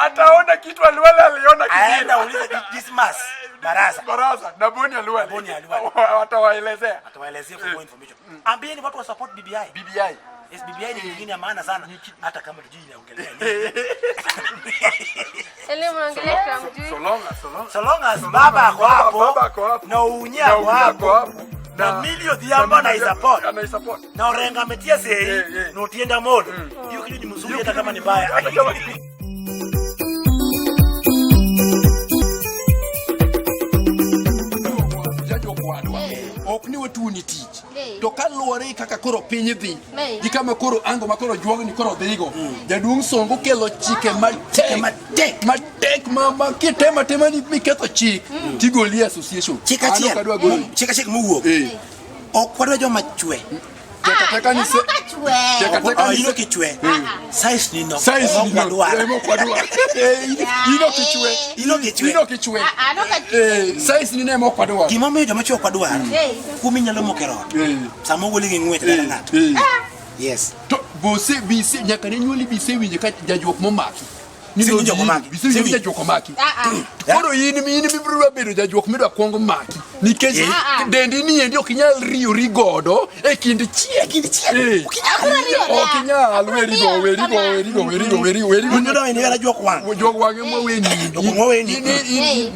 Ataona kitu Alwale aliona Aenda Kibira. aulize Dismas Barasa. Barasa na Boni Alwale. Boni Alwale. Watawaelezea. Atawaelezea for more information. Ambieni watu wa support BBI. BBI. Yes, BBI ni kitu ya maana sana hata kama tujui inaongelea nini. Yaani mnaongelea kitu hamjui. So long as so long. So long as baba ako hapo Baba ako hapo. na Unya Na ako Unya ako hapo hapo. na Millie Odhiambo anaisupport Anaisupport. na Orengo ametia sahihi Eh, eh. na Otiende Amollo, hiyo kitu ni mzuri hata kama ni mbaya. Hata kama Jajuok wadwa ok ni watuoni tich Eh. to kaluwore gi kaka koro piny dhi Eh. gi kama koro ango ma koro juogni koro dhigo jaduong' Songo kelo chike matek matek. matek ma kitemo atema ni miketho chik tigoli e association Chik An ok achiel adwa golo chik achiel mowuok Eh. ok wadwa joma chwe Tek ateka ni se- An ok achwe. Tek ateka Ah, ni in se- ok ichwe size ni no Size ok ni no, wadwar. ema ok wadwar. Eh, in ok ichwe. In ok ichwe. In ok ichwe. Ah, an ok achwe. Eh, size ni ne ema ok wadwar. Gimomiyo joma chwe ok wadwar Eh. kuom inyalo moko e rot Eh. sama ogoli gi ng'wech dala Eh, ng'ato eh. yes To bose bise nyaka ne nyuoli bise winjo ka jajuok momaki. Ni Isewinjo nodhi- omaki. Bise winjo ni Isewinjo. jajuok omaki. Ah, ah. Koro in mibiro bedo jajuok midwa kuongo maki. Nikech Ah, ah. dendi ni endi ok inyal riyori godo e kind chiel. E kind chiel. Eh. Ok inyal. Abiro riyora. Ok inyal. Abiro Werigo, riyo werigo, kama. werigo, werigo, werigo, werigo. Un yudo weni wera juok wang' Juok wang'e mwaweni. Juok mwaweni. Eh.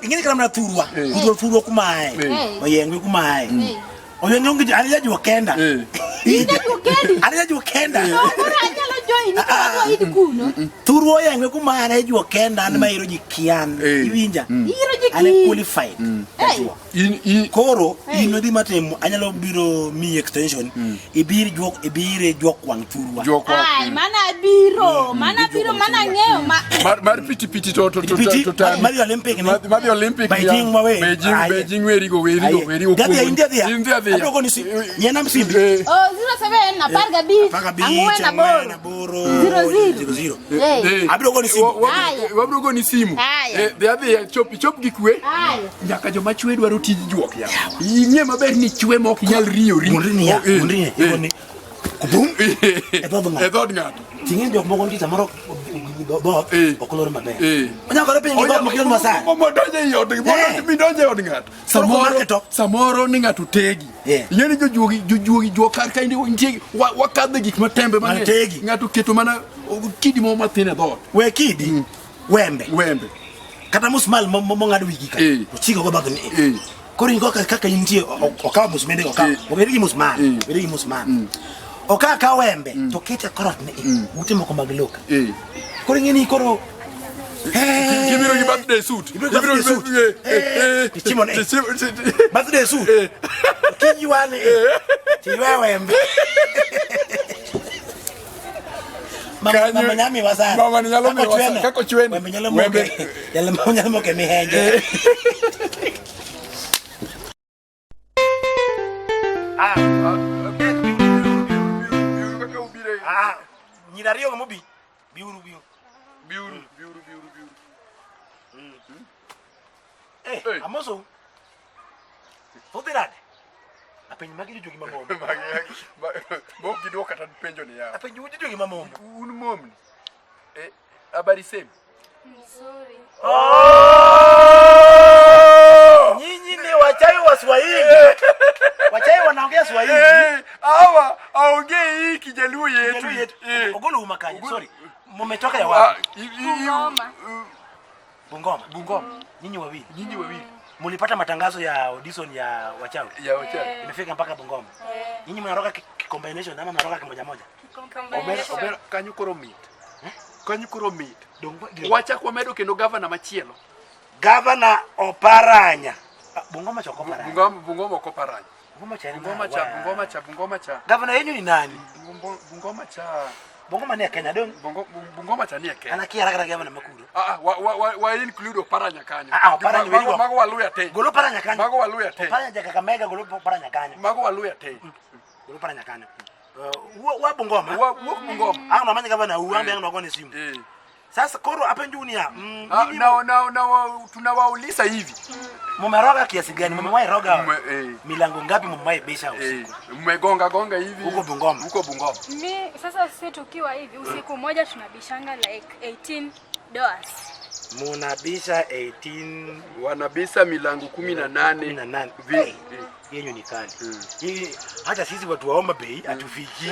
Ing'eni kata mana thurwa Eh. thurwa kumae Eh. oyengwe kumae Eh. oyengwe onge an jajuok kenda Eh. In jajuok kendi? an jajuok kenda To koro anyalo join to adwa idhi kuno. thurwa oyengwe kumae an ajuok kenda an mahero ji kian Eh. iwinja Ihero ji an e ki. qualified jajuok In in koro Eh. in odhi matimo anyalo biro miyi extension ibir juok ibire juok wang' thurwa juok wang'. Ai, mana abiro, mana abiro, mana ng'eyo ma. Mar piti piti to Piti, to to madhi Olympic ni. Madhi Olympic. Beijing mawe. Beijing Aye. Beijing werigo werigo Aye. werigo. Dhi adhiya, in dhi adhiya. In dhi adhiya. Abiro goni simu. Nyiena msimbi. Eh. Oh, 07 15 15 4 8 0 0. 0 0 Eh. Eh. Abiro goni simu. Haya. Wabiro goni simu. Haya. Eh, Dhi adhiya chop chop gi kwe. Haya. Nyaka joma chwe dwaro tij juok ya. Ing'e maber ni chwe ma ok inyal riyori. Mondo niya, Oh, eh, mondo niya, eh. igoni kubum e dhood ng'ato. E dhood ng'ato. Ting'e jok moko nitie samoro dhoot Eh. ok olor maber. Eh. Onyalo gore piny gi dhoot mok ilor masaa. Modonjo ei ot, Eh. midonjo e od ng'ato. Samoro, komake to. samoro ni ng'ato tegi. Eh. Ing'e ni jojuogi, jojuogi juok kar ka nitie wakadhe gik matembe mang'eny. Mategi. Ng'ato keto mana kidi moro mathin e dhoot. We kidi, wembe, Wembe. kata musmal mong'ad wigi ka. Eh. Ochiko go bath ni. Eh. Koro in kaka intie okawo musmende okawo. Eh. Obed gi musmal, Eh. obed gi musmal. Okawo akawa wembe to kete e korot ni. Ute moko mag loka. Eh. Koro ing'e ni koro Gibiro gi birthday suit. Gibiro gi birthday suit. Eh, eh, eh. Tichimo ne. Birthday suit. Eh. Kijwane. Tiywe wembe. Mama Kanyo- mama nyami wasana. Mama ni nyalo miwa sana. Kako chweno. Wembe nyalo Wembe- moke. Nyalo moke mihenje. Ah, Biuru kaka ubire. ah, nyiri ariyo go mobi. Biuru biuru. Biuru, biuru, biuru, biuru. Eh, Eh. amoso. Fudhi nade? Apenj magi jojuogi mamombo. Mok gidwoko kata penjo ni yawa. Apenj jojuogi mamombo. Un momni. Eh, habari semi. Nzuri. Nyinyi ni wachawi wa Swahili. Wachawi wanaongea Swahili. Eh, hawa aongei hii Kijaluo yetu. Kijaluo yetu. Eh. Ogolo uma kanye. Ogolo- Sorry. Mumetoka ya Ah, wapi? Bungoma. Bungoma. Bungoma. Nyinyi wawili. Nyinyi wawili. Mulipata matangazo ya audition ya wachawi. Ya wachawi. Imefika mpaka Bungoma. Nyinyi mnaroka combination ama mnaroka kimoja moja? Omera, omera, kanyo koro mit. Kanyo koro mit. Dong- Wachak wamedo kendo gavana machielo. Gavana Oparanya. Ah, Bungoma cha Oparanya. Bungoma, Bungoma ok Oparanya. Bungoma cha Bungoma cha, Bungoma cha, Bungoma cha. Gavana yenyu ni nani? Bungoma cha. Bungoma ni ya Kenya dong. Bungoma cha ni e Kenya. Ana kia haraka gavana Makuro. Ah, ah, wa include Oparanya kanyo. Ah, ah, Oparanya Mago, werigo. mago Waluya te. Golo Oparanya kanyo. Mago Waluya te. Oparanya ja Kakamega golo Oparanya kanyo. Mago Waluya te. Golo Oparanya kanyo. Wa Bungoma. Wa wuok Bungoma. Ang namanya gavana u ambe ang nogone simu. Eh. Sasa koro hapa Junior, Ah, nyinyi na tunawauliza hivi. Mumeroga kiasi gani? Mumewahi roga milango ngapi mumewahi bisha usiku? Mmegonga gonga hivi Huko Bungoma. Huko Bungoma. Mi sasa sisi tukiwa hivi usiku moja tunabishanga like 18 doors. Munabisha 18 Wanabisa milango 18. 18. Hey, yenyu ni kali. Hii hata sisi watu wa Homa Bay hatufiki.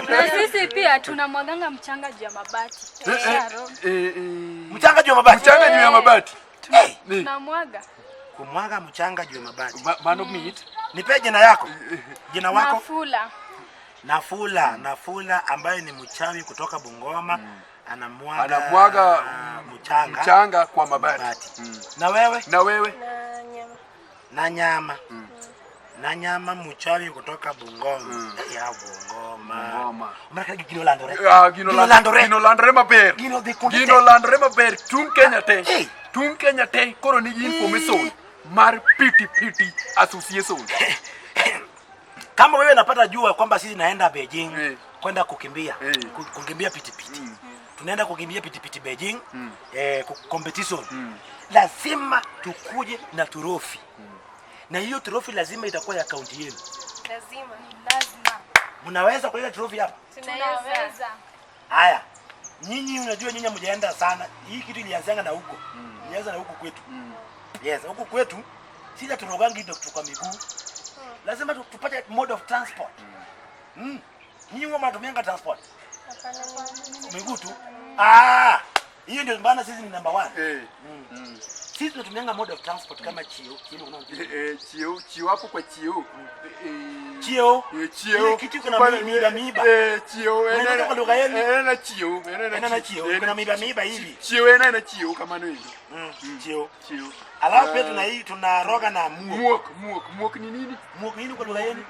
Na sisi pia tunamwaganga mchanga juu ya mabati. Tukisharoga. Mchanga juu ya mabati. Mchanga juu ya mabati. Hey, Tunamwaga. kumwaga mchanga juu ya mabati. Mano meat. Nipe jina yako. Jina wako? Nafula. Nafula, Nafula ambaye ni mchawi kutoka Bungoma anamwaga Anamwaga mchanga, mchanga kwa mabati. mabati. Na wewe? Na wewe? Na nyama. Na nyama. Na nyama mchawi kutoka Bungoma. Ya Bungoma. Bungoma. Mara gino landore. Ah, gino Gino landore. Gino landore maber. Gino dhi kuonde Gino te. landore maber tung Kenya te. Hey. Tung Kenya te koro nigi information mar Piti Piti Association. Kama wewe napata jua kwamba sisi naenda Beijing kwenda kukimbia kukimbia pitipiti. Tunaenda kukimbia pitipiti Beijing competition. Lazima tukuje na trophy. Na hiyo trophy lazima itakuwa ya kaunti yenu. Lazima. Lazima. Mnaweza kuleta trophy hapa? Tunaweza. Haya. Nyinyi unajua nyinyi mjaenda sana. Hii kitu ilianzanga na huko. Ilianza na huko kwetu. Yes, huko kwetu sisi turogangi ndio kwa miguu. Lazima tupate mode of transport. Nyinyi huwa mnatumianga transport? Miguu tu. Ah, hiyo ndio maana sisi ni number 1. Sisi tunatumianga mode of transport kama chio. Chio kuna Chio, chio hapo kwa chio. Chio. Chio. Ile kitu kuna miiba miiba. Chio. Unaenda kwa lugha yenu? Ena chio, Ena na chio, kuna miiba miiba hivi. Chio ena na chio kama nini? Chio. Chio. Alafu pia tuna hii tunaroga na muo. Muok, muok, muok ni nini? Muok nini kwa lugha yenu?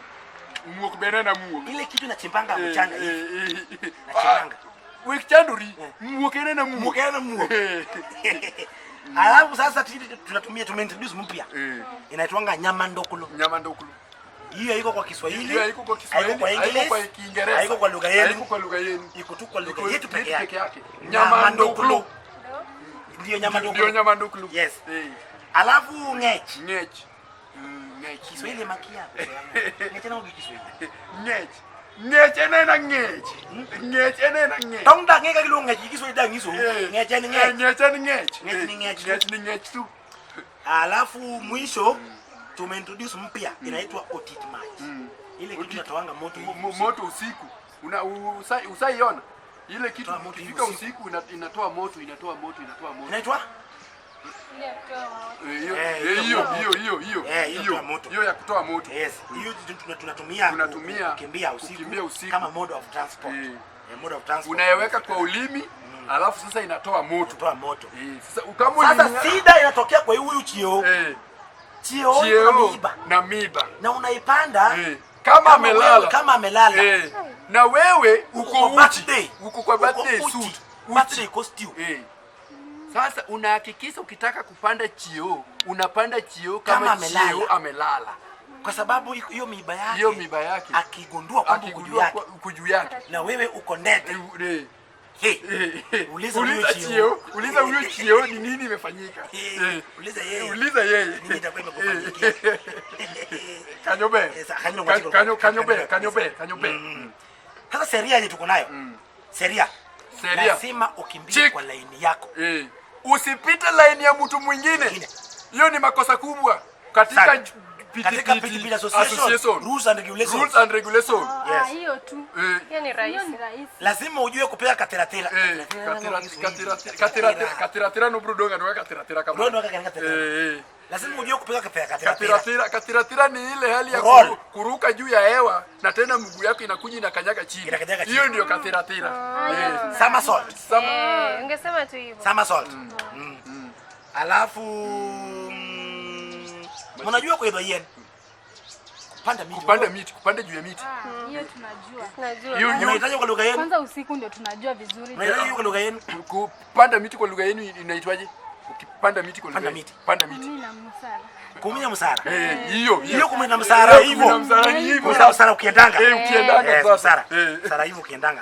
Muok bena na muok. Ile kitu inachimbanga mchanga hivi. Nachimbanga. Wek chandori, muok ena na muok. Muok ena na muok. Alafu sasa tunatumia tumeintroduce mpya. Inaitwanga nyama ndokulu. Nyama ndokulu. Hiyo haiko kwa Kiswahili. Hiyo haiko kwa Kiswahili, Haiko kwa haiko English, kwa Kiingereza. Haiko kwa lugha yenu. Haiko kwa lugha yenu. Iko tu kwa lugha Iko yetu peke yake. yake. Nyama Nyama ndokulu. ndokulu. Ndio nyama ndokulu. Ndio nyama ndokulu. Yes. Alafu ngech. Ngech. Ngech. Kiswahili makia. Ngech na Kiswahili. Ngech. Ngech ena ngech. Ngech ena ngech. Tong da ngeka kiluongo ngech Kiswahili da ngiso. Ngech en ngech. Ngech en ngech. Ngech ni ngech. Ngech ni ngech tu. Alafu mwisho tumeintroduce mpya inaitwa otit match. Ile kitu inatoanga moto hivi usiku. Moto usiku. Una usaiona? Ile kitu Toa moto hivi ikifika usiku. usiku inatoa moto, inatoa moto, inatoa moto. Inaitwa? Hiyo hiyo hiyo hiyo moto. Hiyo ya kutoa moto. Yes. Hiyo tunatumia kukimbia usiku kama mode of transport. Mode of transport. Unaiweka kwa ulimi, alafu sasa inatoa moto. Inatoa moto. Sasa kama sasa shida inatokea kwa huyu chio. Chio na miiba. Na miiba. Na unaipanda kama amelala. Kama amelala. Na wewe uko uchi. Uko kwa birthday suit. Birthday costume. Sasa unahakikisha ukitaka kupanda chio, unapanda chio kama amelala. Chio amelala. Kwa sababu hiyo miiba yake. Hiyo miiba yake. Akigundua kwamba uko juu yake. Uko juu yake. Na wewe uko ndete. Uliza Uliza chio, uliza huyo chio ni nini imefanyika. Uliza yeye. Uliza yeye. Nini itakuwa imekufanyikia? Kanyobe. Kanyobe, kanyobe, kanyobe. Sasa sheria yetu tuko nayo. Sheria. Sheria. Lazima ukimbie kwa laini yako. Usipite laini ya mtu mwingine. Hiyo ni makosa kubwa katika Katika Piti Association, rules and regulations. Rules and regulations. Yes. Hiyo tu. Hiyo ni rahisi. Lazima ujue kupiga kateratera. Kateratera kateratera no brudonga no kateratera kama. Brudonga kateratera. Lazima ujue kupiga kateratera. Kateratera ni ile hali ya kuruka juu ya hewa na tena mguu yako inakuja inakanyaga chini. Hiyo ndio kateratera. Somersault. Ungesema tu hivyo. Somersault. Alafu mnajua kuiba yen. Kupanda miti. Kupanda miti, kupanda juu ya miti. Hiyo tunajua. Tunajua. Hiyo unahitaji kwa lugha yenu. Kwanza usiku ndio tunajua vizuri. Unahitaji kwa lugha yenu. Kupanda miti kwa lugha yenu inaitwaje? Ukipanda miti kwa lugha. Panda miti. Panda miti. Mimi na msara. Kumenya msara. Hiyo hiyo kumenya msara hivyo. Kumenya msara hivyo. Msara ukiendanga. Ukiendanga sasa. sasa. Msara. Msara hivyo ukiendanga.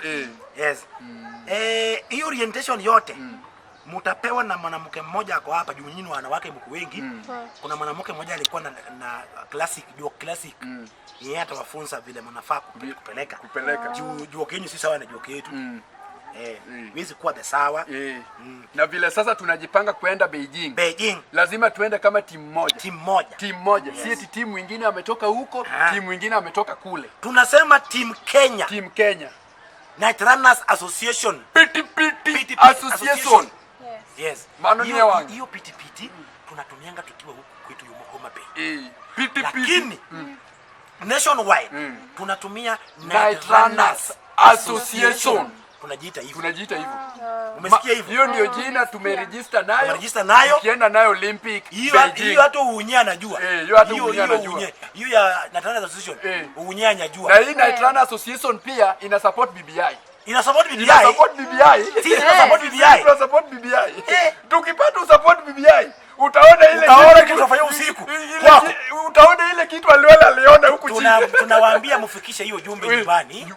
Yes. Eh, hii orientation yote mutapewa na mwanamke mmoja ako hapa juu nyinyi wanawake mko wengi. Kuna mwanamke mmoja alikuwa na classic juo classic. Yeye atawafunza vile mnafaa kupeleka. Kupeleka. Juu juo kenyu si sawa na juo yetu. Wezi kuwa the sawa. Na vile sasa tunajipanga kuenda Beijing. Beijing Lazima tuende kama timu moja. timu moja. Timu moja. Si eti timu ingine ametoka huko, timu ingine ametoka kule. Tunasema team Kenya. Timu Kenya. Night Runners Association. PTPT PTP Association. Yes. Yes. Mano ni Hiyo- wangu. Hiyo PTPT tunatumianga tukiwa huku kwetu yumo Homa Bay. PTPT. Lakini nationwide tunatumia Night Runners Association. Tunajiita hivyo. Tunajiita hivyo. Umesikia hivyo? Hiyo ndio jina tumeregister nayo. Tumeregister nayo. Tukienda nayo Olympic Hiyo Beijing. hiyo hata uunye anajua. Hiyo hata Uunye anajua. Uunye. Hiyo ya Night Runners Association. Uunye anajua. Na hii Night Runners Association pia ina support BBI. Ina support BBI. Ina support BBI. Sisi tuna support BBI. Tuna support BBI. Tukipata support BBI, utaona ile Utaona kitu kitu tunafanya usiku. Kwako. Utaona ile kitu Aliwale aliona huku chini. Tunawaambia mfikishe hiyo jumbe nyumbani.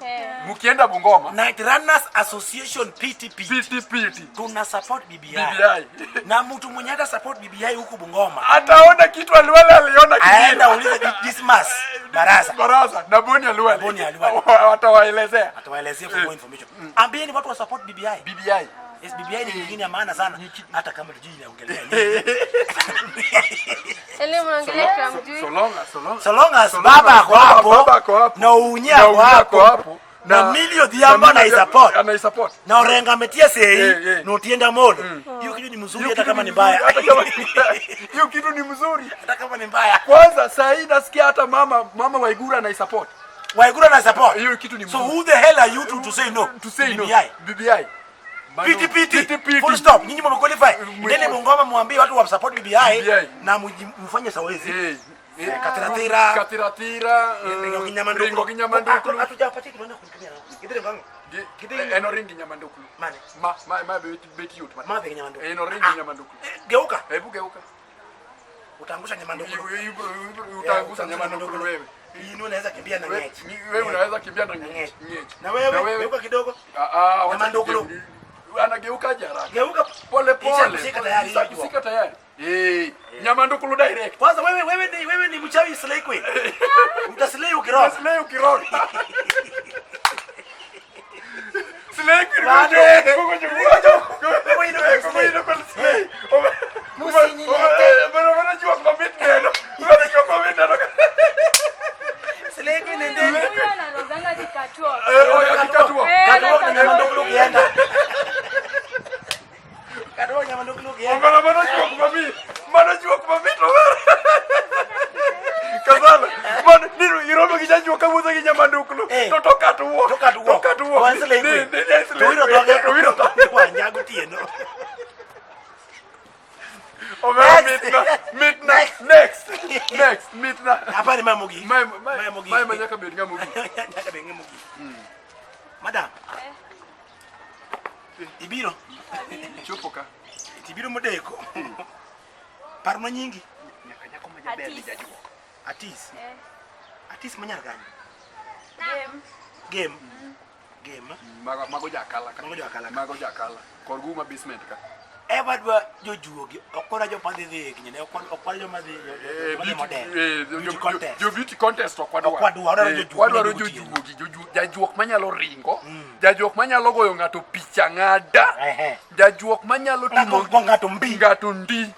Mkienda Bungoma. Night Runners Association PTP. PTP. Tuna support BBI. BBI. Na mtu mwenye hata support BBI huku Bungoma. Ataona kitu Aliwale aliona kingine. Aenda ulize Dismas Baraza. Baraza na Boni Aliwale. Boni Aliwale. Watawaelezea. Atawaelezea for more information. Ambieni watu wa support BBI. BBI. Yes, BBI ni nyingine ya maana sana hata kama tujui inaongelea nini. Elimu naongelea kila mjui. So long as, so long, So long as so long baba as ako hapo, baba ako hapo, na Uunye na ako Uunye hapo, ako hapo, na Millie Odhiambo na anaisupport. Anaisupport. Na Orengo ametia sahihi Eh, eh. na Otiende Amollo. Hiyo kitu ni mzuri Hiyo hata kitu kama ni ni mbaya. mzuri, hata kama hiyo kitu ni mzuri. Hata kama ni mbaya. Kwanza saa hii nasikia hata mama Waiguru anaisupport. Waiguru ana support. Hiyo kitu ni So mzuri. who the hell are you to say no? To say no. BBI. BBI. PTPT. PTPT. Full stop. Nyinyi mmequalify. Ndeni Bungoma muambie watu wa support BBI BBI. na mfanye sawezi. Katiratira. Katiratira. Ringo Kinyamandukulu. Ringo Kinyamandukulu. Hatujapatia kitu kutumia nao. Kitire ngango. Eno ringi Nyamandukulu. Mane. Ma beti yut. Ma be Nyamandukulu. Eno ringi Nyamandukulu. Geuka. Hebu geuka. Utaangusha Nyamandukulu. Utaangusha Nyamandukulu wewe. Hii unaweza kimbia na ng'echi. Wewe unaweza kimbia na ng'echi. Na wewe geuka kidogo. Nyamandukulu. Anageuka aje haraka. Geuka pole pole. Shika tayari. Shika tayari. Nyamandukulu direct. Kwanza wewe ni mchawi slay queen. Utaslay ukiroga. Utaslay ukiroga. Slay queen. Slay queen ndeni. Huyo anaroganga kikatua. Kikatua. Katuo Nyamandukulu ukienda. Katuo Nyamandukulu ukienda. Mana jua kumami to Kazala. Mana niro iromo gi jajuok kawuotho gi Nyamandukulu. To toka to wuok. Toka to wuok. Toka to wuok. To en slay queen. Ni en slay To wiro queen. dhoge. To wiro dhoge. Wanyago tieno. Omera mitna. Mitna. Next. Next. Mitna. Hapa ni mama mogik. Mae Mae mogik. mae ma nyaka bed ng'ama ogik. Nyaka bed ng'ama ogik. Madam. Ibiro. Ichopo ka. Ibiro modeko. Parna nyingi. Nyaka nyako ma jaber ni Atis. jajuok. Atis. Atis manyar kanye? Game. Game. Game. Mago jakala ka. Mago jakala ka. Mago jakala. Kor guma basement ka. Eva dwa jojuogi. Ok kora joma dhi dhi kinyene. Ok kora joma dhi joma dhi model. Beauty contest. Jo beauty contest ok wadwa. Ok wadwa, wadwaro jojuogi Wadwaro manyalo tiyo. jojuogi, jajuok manyalo ringo, jajuok manyalo goyo ng'ato picha ng'ada, jajuok manyalo timo Ng'ato ng'ato mbi. ng'ato ndi.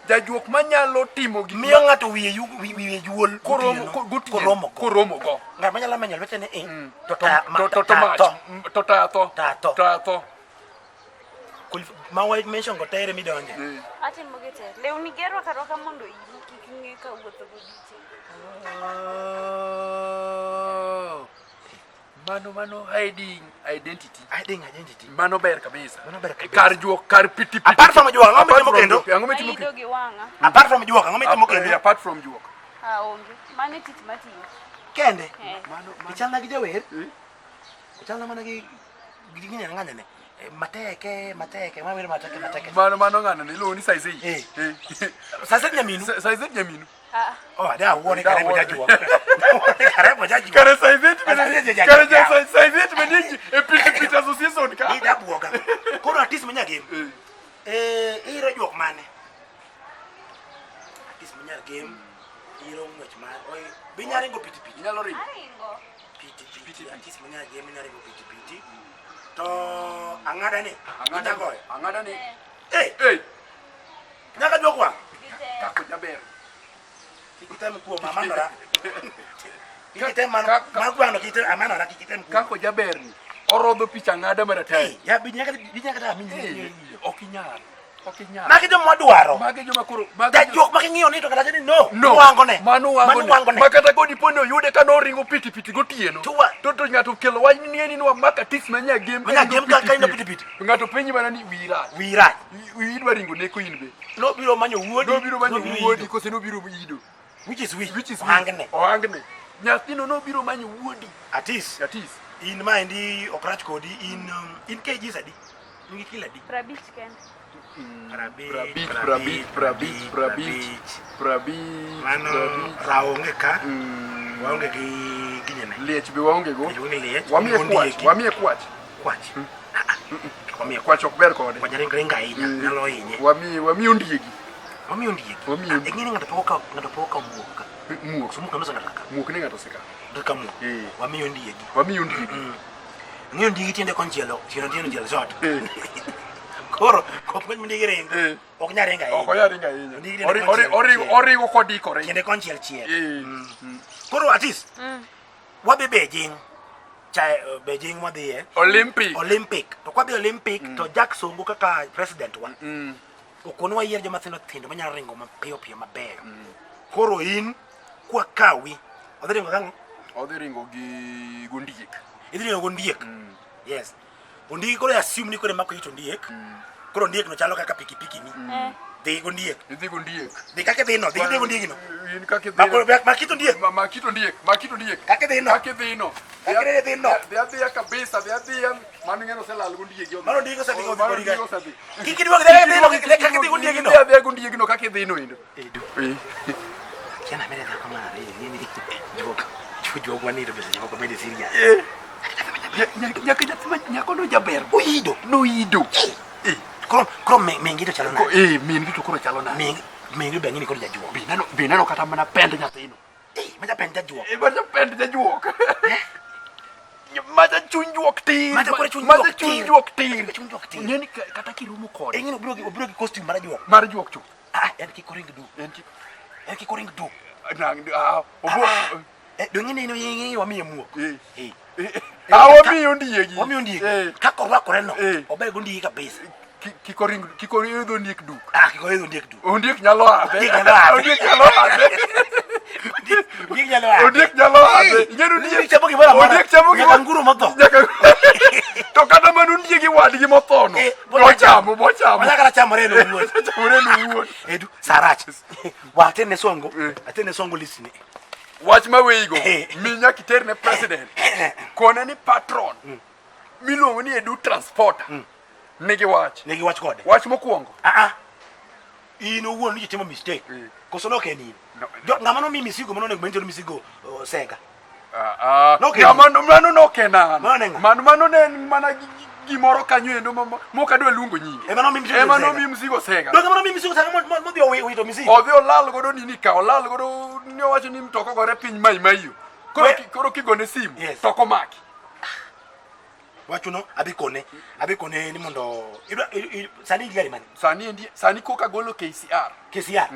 Jajuok manyalo timo gik Miyo ng'ato wiye wiye juol koromo gotieno. gotieno, Koromo go. koromo go. Ng'at manyalo menyo lwetene i. To To to to to mach, to. to ta tho. Ta tho. Ta tho. Ma wa mention go tere midonje. Atimo gi te. Lewni gi arwako arwaka mondo iyi kik ng'e ka wuotho godiechieng'. Mano mano hiding identity. Hiding identity. Mano ber kabisa. Mano ber kabisa. Kar juok, kar piti piti. Apart from juok, ang'o Apart mitimo from kendo? juok, Ang'o mitimo Aido gi wang'a. Apart from juok, ang'o mitimo kendo? Apart from juok. Ah, onge. Mano e tich matiyo. Kende. Eh. Ichalna gi jawer. Ichalna mana gi gi ng'anya ng'anya ne. Mateke, mateke, ma wer mateke, mateke. Mano mano ng'ano ni iluongo ni size 8. Eh. Size 8 nyaminu. Size 8 nyaminu. Ah. Oh, da wuone Da kare wuone. jajuok. Wuone kare jajuok. Kare size 8 Size eight bende. Kare jajuok. size 8 bende e piti piti association ka. Nyagem iro ng'wech mar oi be inya ringo piti piti. Inyalo ringo. Aringo. Piti piti atis ma Nyagem inya ringo piti piti. To ang'ada ni Ang'ada inya goyo. Ang'ada ni. Eh, Eh, nyaka juok wang'. kako jaber. Kik item kuom amanora. Kik item mano Ka- ka- mar gwang'no kik item amanora kik item kuom. Kako jaber ni. Orodho picha ang'ada maratari. Eh, ya bi nyaka bi nyaka ta min. Eh, ok inyal. Ok inyal. Magi joma wadwaro. Magi joma koro magi jo- Jajuok ma king'iyo ni to kata ni no. No. Wangone. Mano Mano wangone. wangone. Ma kata kodi poni oyude ka noringo piti piti gotieno. To wa- To ng'ato okelo wach ni ni wamaka tis ma Nyagem. Ma Nyagem ka ino piti piti. Ng'ato penji mana ni wiyi rach. Wiyi rach. Idwa ringo neko in be. Nobiro manyo wuodi. Nobiro manyo nobiro wuodi ido. kose nobiro ido. Which is which? Which is which? Ohangne. Ohangne. Nyathino nobiro manyo wuodi. Atis. Atis. In maendi ok rach kodi in in kgs adi? In gi kilo adi? 50 kende. Prabich, Prabich, prabich, prabich, prabich, prabich. Mano prabich. raonge ka. Mm. Waonge gi ginene. Liech be waonge go. Liech onge liech. Wamiye Onge kwach, ondieki. wamiye kwach. Kwach. Wamiye Kwach ok ber kode. kwach ringo ringo ahinya. Nyalo hinye. Wamiye wamiye ondiegi. Wamiye ondieki. Wamiye ondieki. Ing'e ni ng'ato pok okawo ng'ato pok okawo muok ka. Muok. Koso muok ng'ato oseng'ato ka. Muok ni ng'ato osekawo. Ng'ato ka muok. Eh. Wamiye ondiegi. Wamiye ondiegi. Ing'e ondiegi tiende konchiel tiende tiende konchiel shot. Eh. Koro kop ng'wech mondiegi ringo. Eh. Ok nyal ringo ahinya. Ok onyal ringo ahinya. Ondiegi tiende konchiel chiel. Oriwo kodikore. Tiende konchiel chiel. Eh. Koro Atis, wadhi Beijing. Cha Beijing wadhiye. Olympic. Olympic. To kwadhi Olympic to Jack Songo kaka president wa. Okonwa yier joma tindo tindo manyalo ringo mapiyo piyo mabeyo. Koro in kwa kawi odhi ringo gang'o? Odhi ringo gi gondiek. Idhi ringo gondiek. Yes. Ondiek koro assume ni koro ema koyito ondiek. Koro ondiek no chalo kaka pikipiki ni. Dhi gondiek. Idhi gondiek. Dhi kaka idhi no, dhi idhi gondiek no. In kaka idhi. Ma koro ma kito ondiek. Ma kito ondiek, ma kito ondiek. Kaka idhi no. Kaka idhi no. Kaka idhi no. Dhi adhiya kabisa, dhi adhiya. Mano ing'e ni oselal gondiegi. Mano ondiek osedhi Mano kodi ondiek osedhi. Kik iduog dhi kaka idhi no, kaka idhi gondiek no. Dhi adhiya gondiegi no kaka idhi no endo. Edu. Eh. Kiana mere dhako mar ariyo nini juok juok wanito be seche moko bende serious. Eh. Nyaka nyathi ma nyako no jaber. Oido. Noido. Eh. Koro koro mingi to chalo nade? Eh, min gi to koro chalo nade? Mingi mingi be ng'ini koro jajuok. Be ineno be ineno kata mana pend nyathino. Eh, maja pend jajuok. Eh, maja pend jajuok. Maja chuny juok tir. Maja koro chuny Maja juok chuny tir. juok tir. Maja chuny juok tir. Ing'e ni kata kiromo kode. Ing'e ni obiro gi costume mar juok. Mar juok chuth. Ah, en kik oring duk. En kik En kik oring duk. nang ah obo. Eh, dong ing'e ni ing'e wamiye muok. Eh. Eh. Ah, wamiyo ondiegi. Wamiyo ondiegi. Eh. Kaka orwakore no, Eh. ober gondiegi kabisa. Kik oring kik oidho ondiek duk. Ah, kik oidho ondiek duk. Ondiek nyalo hadhe. Ondiek nyalo hadhe. Ondiek nyalo hadhe. Ondiek nyalo hadhe. Ondiek nyalo hadhe. Ing'e ni Ondiek chamo gimoro amora. Ondiek chamo Nyaka gimoro. anguro motho. Nyaka To kata mana ondiegi wadgi mothono. Eh, Bochamo, bochamo. Onyalo kata chamore en owuon. Chamore en owuon. Edu, sarach. Wa aterne songo. Eh. Aterne songo list ni. Wach ma weigo Eh. mi nyaka iterne president. Kone ni patron miluongo ni Edu Transporter nigi wach. Nigi wach kode. Wach mokwongo. Ah ah. In owuon ni itimo mistake. Eh. Koso nok en in. No. Jo ng'ama nomiyi misigo mano onego bed ni tero misigo Senga. Ah, ah. Nok en Ng'ama in. no- mano nok en an. Mano ne ng'a? Mano mano ne en mana gimoro kanyo endo mok adwa luongo nyinge. Ema nomiyi misigo Ema Senga. nomiyi mzigo Senga. Donge mano nomiyi misigo Senga modhi owito misigo. Odhi olal godo nini ka olal godo ni owacho ni mtoka ogore piny Mai Mahiu. Koro koro kigone simu Yes. to ok omaki. Wachuno adhi kone. Adhi kone ni mondo sani in gi gari mane? Sani endi sani koka golo KCR. KCR.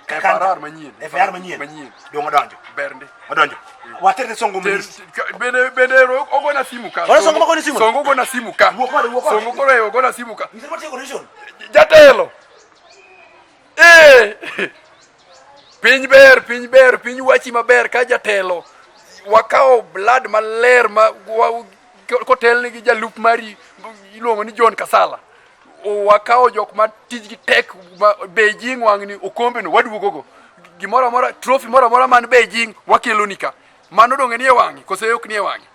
FRR manyien. FRR manyien. Manyien. Dong odonjo. Bernde. Odonjo. Waterne songo list. Bende bende ogona simu ka. Ora songo magoni simu? Songo ogona simu ka. Wuok kode, wuok kode. Songo koro ogona simu ka. Mzee matiyo condition. Jatelo. Eh! Piny ber, piny ber, piny wachi maber ka jatelo. Wakawo blood maler ma kotelni gi jalup mari iluongo ni John Kasala. Wakawo jok ma tijgi tek ma Beijing wang'ni okombe no waduogogo. Gimoro amora, trophy moro amora man Beijing wakelo ni ka. Mano donge nie wang'i kose ok nie wang'i?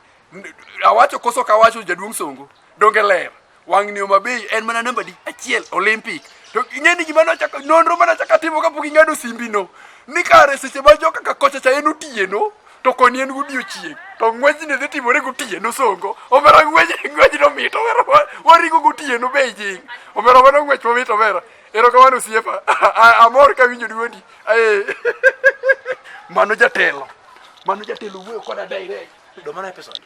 Awacho koso ok awacho jaduong' Songo? Donge ler? Wang'ni Homa Bay en mana namba di achiel Olympic. To ing'e ni gima nochako nonro mane achako atimo kapok ing'ado simbi no. Ni kare seche ma joka ka kocha cha en otieno to koni en godiochieng' to ng'wechni dhi timore gotieno Songo. Omera ng'wech ng'wechno mit omera waringo gotieno Beijing. Omera mano ng'wech mamit omera. Erokamano osiepa. Amor kawinjo duondi. Mano jatelo. Mano jatelo wuoyo koda direct. Do mano episode.